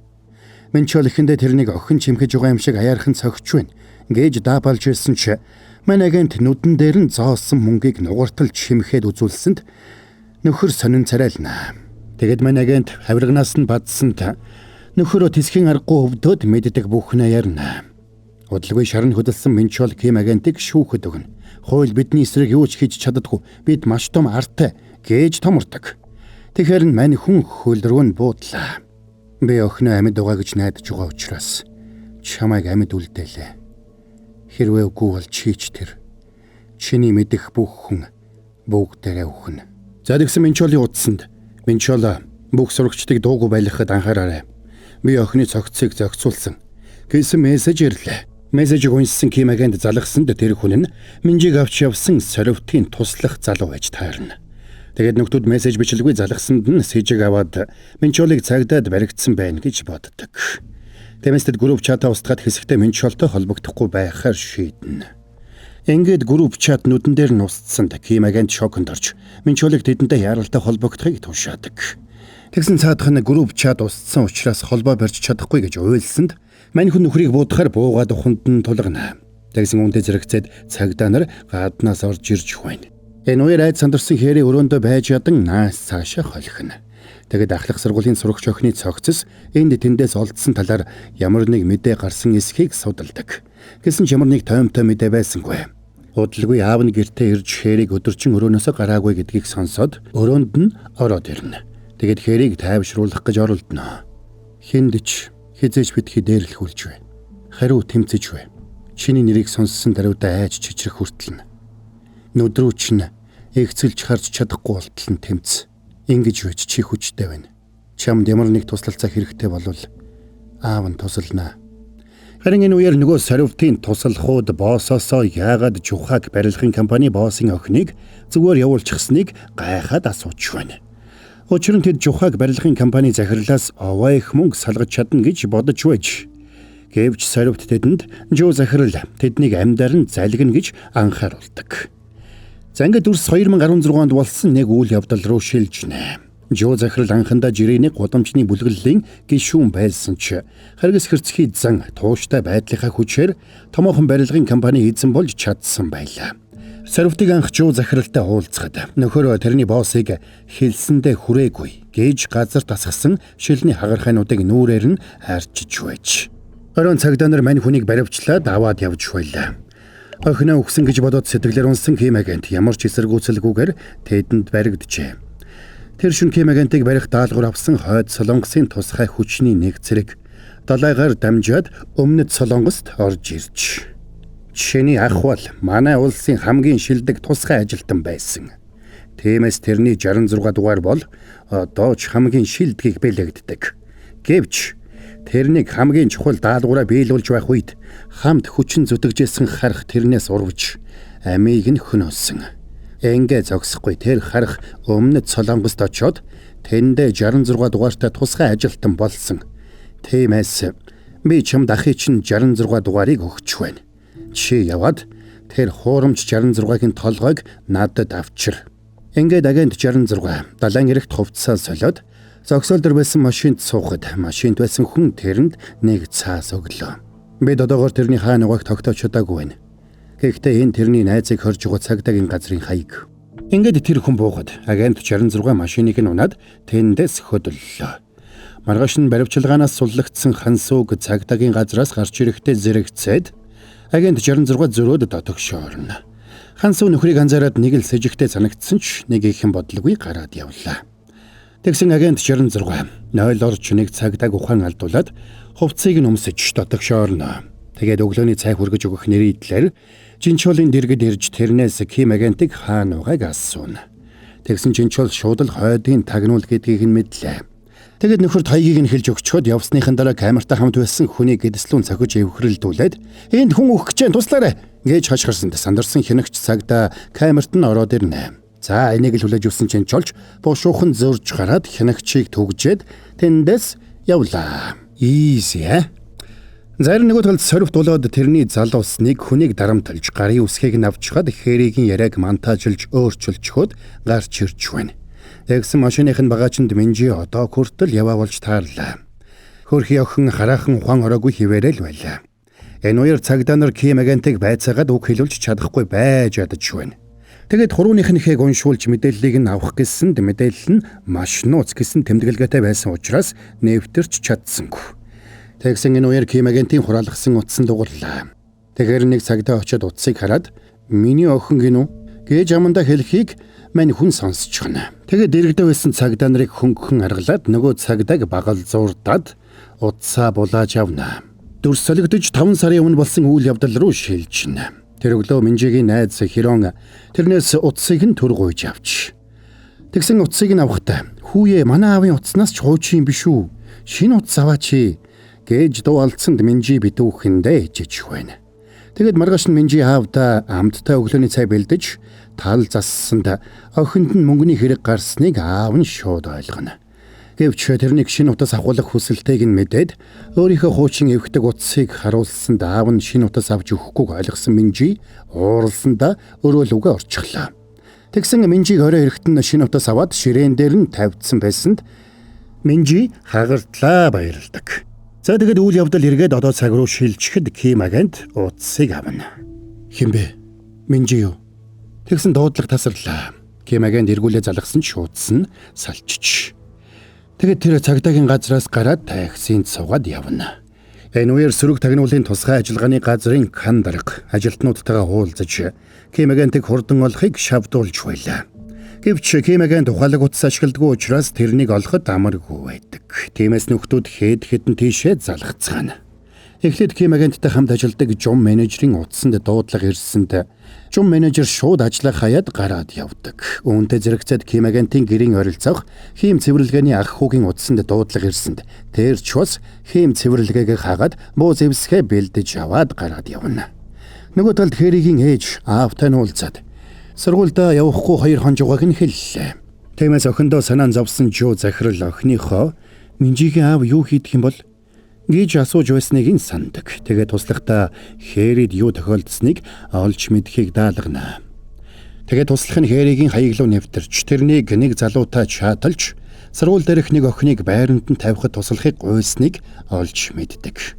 Минчол эхэндээ тэрнийг охин чимхэж байгаа юм шиг аяархан цогч байна гэж даапалж ирсэн ч мань агент нүдэн дээр нь зоосон мөнгийг нугартал чимхэд үзүүлсэнд нөхөр сонин царайлна. Тэгэд мань агент хавирганаас нь бадсан та нөхөрөө тэсхийн аргагүй өвдөөд мэддэг бүхнээ ярина. Удалгүй шарн хөдөлсөн Минчол Ким агентыг шүүхэд өгнө. Хууль бидний эсрэг юу ч хийж чаддаггүй. Бид маш том артай гэж томордог. Тэгэхээр нь мань хүн хөл рүү нь буудлаа. Би охиноо амьд байгаа гэж найдаж байгаа учраас чамайг амьд үлдээлээ. Хэрвээ үгүй бол чи ч тэр. Чиний мэдэх бүх хүн бүгдээрээ үхнэ. За тэгсэн Минчолийн утсанд Минчол бүх сурагчдыг дуугүй байлгахад анхаараарай. Би охины цогцыг зохицуулсан гэсэн мессеж ирлээ. Мессежийг уншсан Ким агент залгасанд тэр хүн нь Минжиг авч явсан сорвтын туслах залуу байж таарна. Тэгээд нөхдүүд мессеж бичлэггүй залгасанд нь сэжиг аваад Минчолыг цагдаад баригдсан байна гэж боддог. Тиймээс тэд group chat аа устгаад хэсэгтээ Минчолтой холбогдохгүй байхаар шийднэ. Ингээд group chat нүдэн дээр нь устсанд Ким агент шоконд орж Минчолыг тэдэнтэй яаралтай холбогдохыг тушаадаг. Тэгсэн цаадах нь group chat устсан учраас холбоо барьж чадахгүй гэж уйлсанд мань хүн нөхрийг буудахаар буугаад уханд нь тулгана. Тэгсэн үүнтэй зэрэгцээд цагдаа нар гаднаас орж ирж байна. Энэ үеэр айд сандарсан хэрэг өрөөндөө байж ядан наас цаашаа холхино. Тэгэд ахлах сургуулийн сурагч охины цогцос энд тэндээс олдсон талаар ямар нэг мэдээ гарсан эсхийг судалдаг. Гэсэн ч ямар нэг тоомтой мэдээ байсангүй. Удалгүй аав нь гэртээ ирж хэрийг өдөржин өрөөнөөсөө гараагүй гэдгийг сонсоод өрөөнд нь ороод ирнэ. Тэгэд хэрийг тайвшруулах гэж оролдоно. Хүнд ч хизээж битгий дээрлэхүүлж бай. Хариу тэмцэж бай. Чиний нэрийг сонссон даруйдаа айж чичрэх хүртэл нь. Нүд рүү чинь эгцэлж харж чадахгүй болтол нь тэмц. Ингэж байж чи хүчтэй байна. Чамд ямар нэг туслалцаа хэрэгтэй болвол аав нь тусалнаа. Харин энэ үеэр нөгөө сорвтын туслахууд боосоосоо яагаад жухаг барилгын компани боссын охиныг зүгээр явуулчихсныг гайхаад асууж байна. Учир нь тэд жухаг барилгын компани захирлаас овоо их мөнгө салгаж чадна гэж бодож байж. Гэвч сорвт тэдэнд Жуу захирал тэднийг амьдаар нь залгина гэж анхааруулдаг. За ингээд дүрс 2016 онд болсон нэг үйл явдал руу шилжинэ. Жуу захирал анхандаа жирээний гудамжны бүлэглэлийн гишүүн байсан ч харгас хэрцгий зан тууштай байдлынхаа хүчээр томоохон барилгын компани эзэн болж чадсан байлаа. Сорвтыг анх Жуу захиралтай уулзахад нөхөр тэрний боссыг хэлсэндээ хүрээгүй гэж газар тасгасан шилний хагархайнуудыг нүүрээр нь арчиж байж. Оройн цагдаа нар мань хүнийг баривчлаад аваад явж байлаа. Охиноо өгсөн гэж бодоод сэтгэлээр унсан Ким агент ямар ч эсэргүүцэлгүйгээр тэдэнд баригджээ. Тэр шүн Ким агентыг барих даалгавар авсан хойд Солонгосын тусгай хүчний нэг цэрэг далайгаар дамжаад өмнөд Солонгост орж ирж. Чиний ах бол манай улсын хамгийн шилдэг тусгай ажилтан байсан. Тиймээс тэрний 66 дугаар бол одоо ч хамгийн шилдгийг бэлэгддэг. Гэвч тэрнийг хамгийн чухал даалгавраа биелүүлж байх үед хамт хүчин зүтгэжсэн харах тэрнээс урвж амийг нь хөнөөсөн. Ингээ зогсохгүй тэр харах өмнөд Солонгост очоод тэндээ 66 дугаартай тусгай ажилтан болсон. Тиймээс би чамд ахын чинь 66 дугаарыг өгч байна. Чи яваад тэр хуурамч 66-гийн толгойг надад авчир. Ингээд агент 66 далайн эрэгт хувцсаа солиод зогсоол дээр байсан машинд суухад машинд байсан хүн тэрэнд нэг цаас өглөө. Бид одоогоор тэрний хаа нугааг тогтоож чадаагүй байна. Гэхдээ энэ тэрний найзыг хорж байгаа цагдаагийн газрын хаяг. Ингээд тэр хүн буугаад агент 66 машиныг нь унаад тэндээс хөдөллөө. Маргааш нь баривчилгаанаас суллагдсан хансууг цагдаагийн газраас гарч ирэхдээ зэрэгцээд агент 66 зөрөөд дотогшоорно. Хансуу нөхрийг анзаараад нэг л сэжигтэй санагдсан ч нэг ихэн бодлогогүй гараад явлаа. Тэгсэн агент 66 0 орж нэг цагдааг ухаан алдуулаад хувцсыг нь өмсөж дотогшоорно. Тэгээд өглөөний цай хүргэж өгөх нэрийдлэр Жинчолын дэргэд ирж тэрнээс Ким агентыг хаа нугайг асууна. Тэгсэн Жинчол шууд л хойдын тагнуул гэдгийг нь мэдлээ. Тэгээд нөхөрт хаягийг нь хэлж өгчхөөд явсныхан дараа камертай хамт байсан хүнийг гэдэслүүн цохиж эвхрэлдүүлээд энд хүн өөх гэж туслаарай гэж хашгирсанд сандарсан хянагч цагдаа камерт нь ороод ирнэ. За энийг л хүлээж авсан Жинчолч бушуухан зөрж гараад хянагчийг түгжээд тэндээс явлаа. Easy э? Зарим нөгөө талд сорвт болоод тэрний залуус нэг хүнийг дарамтлж гарын үсгийг нь авчхад хээрийн яриаг монтажлж өөрчилчхөөд гарч ирж байна. Тэгсэн машиных нь багаачнд Минжи одоо хүртэл яваа болж таарлаа. Хөрхи охин хараахан ухаан ороогүй хിവэрэл байлаа. Энэ үеэр цагдаа нар Ким агентыг байцаагаад үг хэлүүлж чадахгүй байж ядаж байна. Тэгээд хурууных нь хээг уншуулж мэдээллийг нь авах гэсэнд мэдээлэл нь маш нууц гэсэн тэмдэглэгээтэй байсан учраас нэвтэрч чадсангүй. Тэгсэн энэ үеэр Ким агентийн хураалгасан утсан дугарлаа. Тэгэхээр нэг цагдаа очиод утсыг хараад миний охин гинүү гэж амандаа хэлхийг мань хүн сонсчихно. Тэгээд дэрэгдээ байсан цагдаа нарыг хөнгөн аргалаад нөгөө цагдааг багал зурдаад утсаа булааж авна. Дүрс солигдож 5 сарын өмнө болсон үйл явдал руу шилжинэ. Тэр өглөө Минжигийн найз Хирон тэрнээс утсыг нь төргүйж авч. Тэгсэн утсыг нь авахдаа хүүе манай аавын утснаас ч хуучин юм биш үү? Шинэ утас аваач гэж дуу алдсанд Минжи битүүхэндээ ичиж байна. Тэгэд маргааш нь Минжи аавда амттай өглөөний цай бэлдэж тал зассанд охинд нь мөнгөний хэрэг гарсныг аав нь шууд ойлгоно. Гэвч тэрнийг шинэ утас авахулах хүсэлтэйг нь мэдээд өөрийнхөө хуучин эвхдэг утсыг харуулсанд аав нь шинэ утас авч өгөхгүйг ойлгосон Минжи уурлсандаа өрөөлүгөө орчихлоо. Тэгсэн Минжиг орой ирэхэд нь шинэ утас аваад ширээн дээр нь тавьдсан байсанд Минжи хагартлаа баярлдаг. За тэгээд үйл явдал эргээд одоо цаг руу шилжихэд Ким агент утсыг авна. Хэн бэ? Минжи юу? Тэгсэн дуудлага тасарлаа. Ким агент эргүүлээ залгасан ч утас нь салчиж. Тэгээд тэр цагдаагийн газраас гараад таксинд суугаад явна. Энэ үеэр сөрөг тагнуулын тусгай ажиллагааны газрын кан дарга ажилтнуудтайгаа уулзаж Ким агентыг хурдан олохыг шавдуулж байлаа. Гэвч Ким агент ухаалаг утас ашигладаггүй учраас тэрнийг олоход амаргүй байдаг. Тиймээс нөхдүүд хэд хэдэн тийшээ залгацгаана. Эхлээд Ким агенттай хамт ажилладаг жум менежерийн утсанд дуудлага ирсэнд жум менежер шууд ажлаа хаяад гараад явдаг. Үүнтэй зэрэгцээд Ким агентийн гэрийн ойролцоох хийм цэвэрлэгээний ах хүүгийн утсанд дуудлага ирсэнд тэр ч бас хийм цэвэрлэгээг хаагаад буу зэвсгээ бэлдэж аваад гараад явна. Нөгөө талд Хэригийн ээж аавтай нь уулзаад сургуульдаа явахгүй 2 хонжуугааг нь хэллээ. Тиймээс охиндоо санаа зовсон Жуу захирал охиныхоо Минжигийн аав юу хийдэх юм бол Гэж асууж байсныг нь сандаг. Тэгээд туслахдаа Хэрид юу тохиолдсныг олж мэдэхийг даалгана. Тэгээд туслах нь Хэригийн хаяг руу нэвтэрч тэрнийг нэг залуутай чаталж сургууль дээрх нэг охиныг байранд нь тавихад туслахыг гуйсныг олж мэддэг.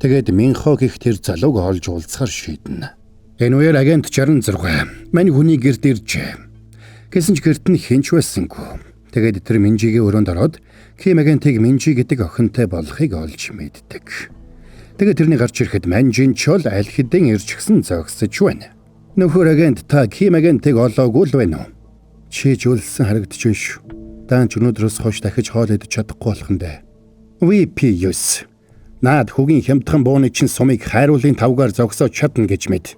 Тэгээд Минхо гэх тэр залууг олж уулзахар шийднэ. Энэ үеэр агент 66 мань хүний гэрт иржээ. Гэсэн ч гэрт нь хэн ч байсангүй. Тэгээд тэр Минжигийн өрөөнд ороод Ким агентыг Минжи гэдэг охинтой болохыг олж мэддэг. Тэгээд тэрний гарч ирэхэд Манжин Чол аль хэдийн ирчихсэн зогсож байна. Нөхөр агент та Ким агентыг олоогүй л байна уу? Чи жүүлсэн харагдаж байна шүү. Даанч өнөөдрөөс хойш дахиж хоол идэж чадахгүй болох нь дээ. VP9. Наад хөгийн хямдхан бууны чин сумыг хайруулын тавгаар зогсоож чадна гэж мэд.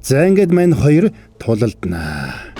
За ингээд мань хоёр тулалднаа.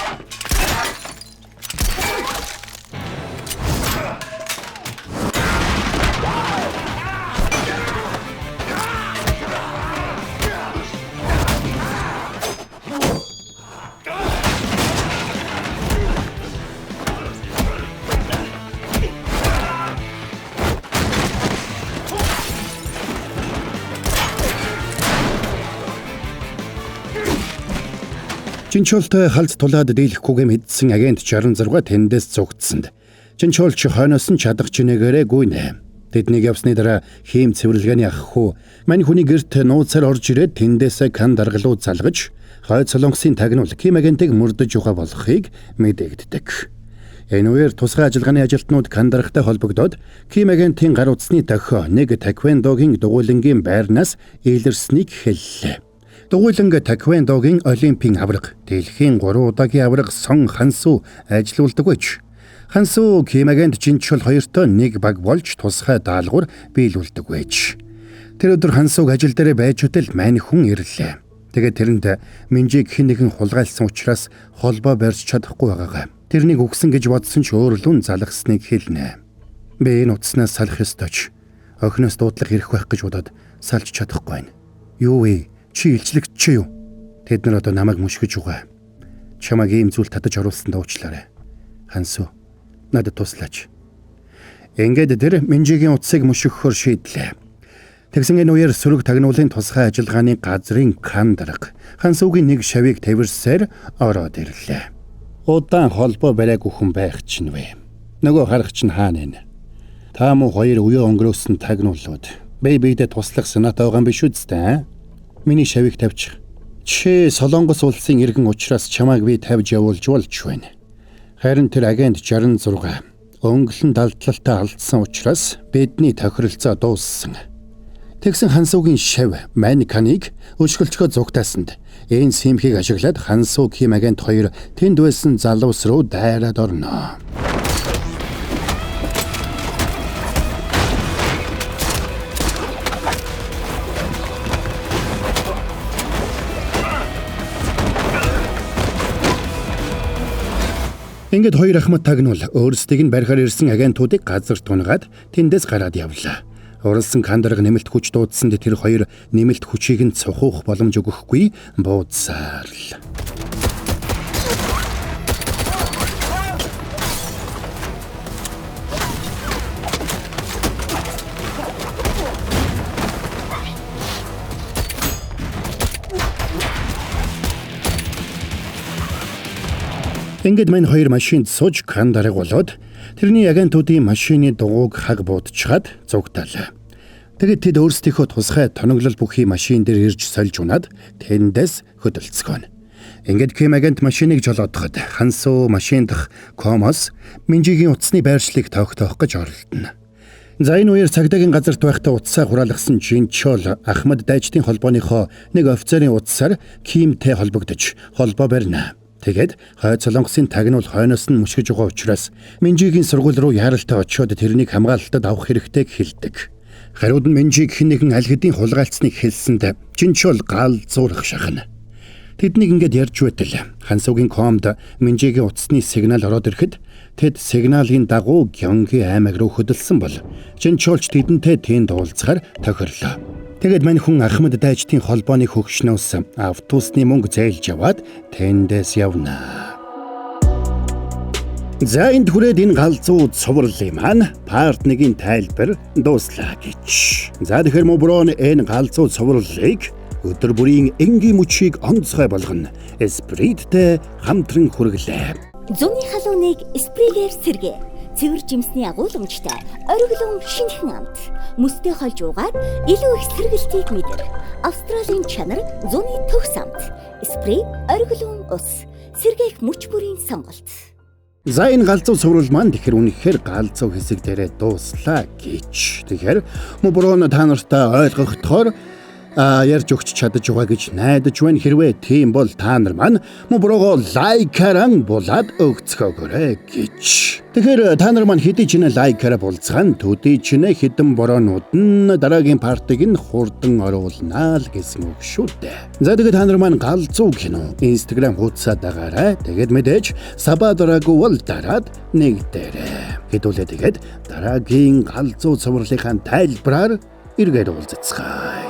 Чинчолтой халз тулаад дийлэхгүйгээ мэдсэн агент 66 тэндээс зугтсанд. Чинчолч хойноос нь чадах чинээгээрээ гүйнэ. Тэднийг явсны дараа хийм цэвэрлэгээний ах хүү мань хүний гэрт нууцаар орж ирээд тэндээсээ кан даргалуу залгаж хойд солонгосын тагнуул Ким агентыг мөрдөж ухаа болохыг мэдэгддэг. Энэ үеэр тусгай ажиллагааны ажилтнууд кан даргатай холбогдоод Ким агентын гар утасны дохио нэг таквондогийн дугуйлангийн байрнаас илэрснийг хэллээ. Дугуйланг таквондогийн олимпийн аварга, дэлхийн 3 удаагийн аварга Сон Хансу ажилуулдаг байж. Хансу Ким агент Чинчул хоёртой нэг баг болж тусгай даалгавар биелүүлдэг байж. Тэр өдөр Хансуг ажил дээрээ байж хөтөл мань хүн ирлээ. Тэгээд тэрэнд Минжиг хэн нэгэн хулгайлсан учраас холбоо барьж чадахгүй байгаагаа. Тэрнийг үгсэн гэж бодсон ч өөрлөн залгасныг хэлнэ. Би энэ утаснаас салах ёстой ч охиноос дуудлага ирэх байх гэж бодоод салж чадахгүй байна. Юу вэ? Чи илчлэгчээ юу? Тэд нар одоо намайг мөшгөж байгаа. Чамайг ийм зүйл татаж оруулсан дуучлаарай. Хансу, надад туслаач. Ингээд тэр Минжигийн утсыг мөшгөхөөр шийдлээ. Тэгсэн энэ үеэр сөрөг тагнуулын тусгай ажиллагааны газрын кан дарга Хансугийн нэг шавийг тавирсаар ороод ирлээ. Удаан холбоо бариаг хүн байх чинь вэ. Нөгөө харах чинь хаана вэ? Та муу хоёр үе өнгөрөөсөн тагнуулууд. Би биедээ туслах санаатай байгаа юм биш үсттэй. Миний шавийг тавьчих. Чи Солонгос улсын иргэн учраас чамайг би тавьж явуулж болж байна. Харин тэр агент 66 өнгөлн далдлалтай алдсан учраас бидний тохиролцоо дууссан. Тэгсэн Хансугийн шав Маньканыг өшгөлчгөө зугтаасанд энэ симхийг ашиглаад Хансу Ким агент хоёр тэнд байсан залуус руу дайраад орно. Ингээд хоёр ахмад тагнуул өөрсдийг нь барихаар ирсэн агентуудыг газар тунгаад тэндээс гараад явлаа. Уралсан кандарга нэмэлт хүч дуудсанд тэр хоёр нэмэлт хүчийг нь цухуух боломж өгөхгүй буудсаар л. Ингээд мань хоёр машинд сууж кан дарга болоод тэрний агентуудын машины дугуйг хаг буудчихад зугтаалаа. Тэгээд тэд өөрсдийнхөө тусгай тоноглол бүхий машин дээр ирж сольж унаад тэндээс хөдөлцгөөнө. Ингээд Ким агент машиныг жолоодоход Хансу машин дах Комос Минжигийн утасны байршлыг тогтоох гэж оролдоно. За энэ үеэр цагдаагийн газарт байхдаа утсаа хураалгасан Чинчол Ахмад дайчдын холбооныхоо нэг офицерын утсаар Кимтэй холбогдож холбоо барина. Тэгээд хойд солонгосын тагнуул хойноос нь мөшгөж байгаа учраас Минжигийн сургууль руу яаралтай очиод тэрнийг хамгаалалтад авах хэрэгтэйг хэлдэг. Хариуд нь Минжиг хэн нэгэн аль хэдийн хулгайлцсныг хэлсэнд Чинчол гал зуурах шахна. Тэднийг ингээд ярьж байтал Хансугийн комд Минжигийн утасны сигнал ороод ирэхэд тэд сигналын дагуу Гёнги аймаг руу хөдөлсөн бол Чинчолч тэдэнтэй тэнд уулзахар тохирлоо. Тэгээд мань хүн Ахмад дайчдын холбооны хөгшнөөс автобусны мөнгө зээлж аваад тэндээс явна. За, энд хүрээд энэ галзуу цувралын маань part 1-ийн тайлбар дууслаа гэж. За, тэгэхээр Моброн энэ галзуу цувралыг өдөр бүрийн энгийн мөчийг онцгой болгоно. Esprit-тэй хамтран хүргэлээ. Зуны халууныг Esprit-ээр сэргээ. Цэвэр жимсний агуулмжтай ориглон шинэхэн амт. Мөстэй хольж уугаад илүү их сэргэлтийг мэдэр. Австралийн чанар, зуны төгс амт. Esprit ориглон ус. Сэргээх мөч бүрийн сонголт. За, энэ галзуу цуврал маань тэгэхээр үнэхээр галзуу хэсэг дээрээ дууслаа гэж. Тэгэхээр Моброн та нартай ойлгохдохоор ярьж өгч чадаж байгаа гэж найдаж байна. Хэрвээ тийм бол та нар маань Моброго like-аараа булаад өгцгөөгөөрэй гэж. Тэгэхээр та нар маань хэдий ч нэ like-аараа булцгаан, төдий ч нэ хэдэн бороонууд нь дараагийн part-ыг нь хурдан оруулнаа л гэсэн үг шүү дээ. За, тэгээд та нар маань галзуу кино Instagram хуудасаа дагаарай. Тэгээд мэдээж sub-аа дараагүй бол дараад нэг дээрээ. Хэдүүлээ тэгээд дараагийн галзуу цувралынхаа тайлбараар эргээд уулзацгаая.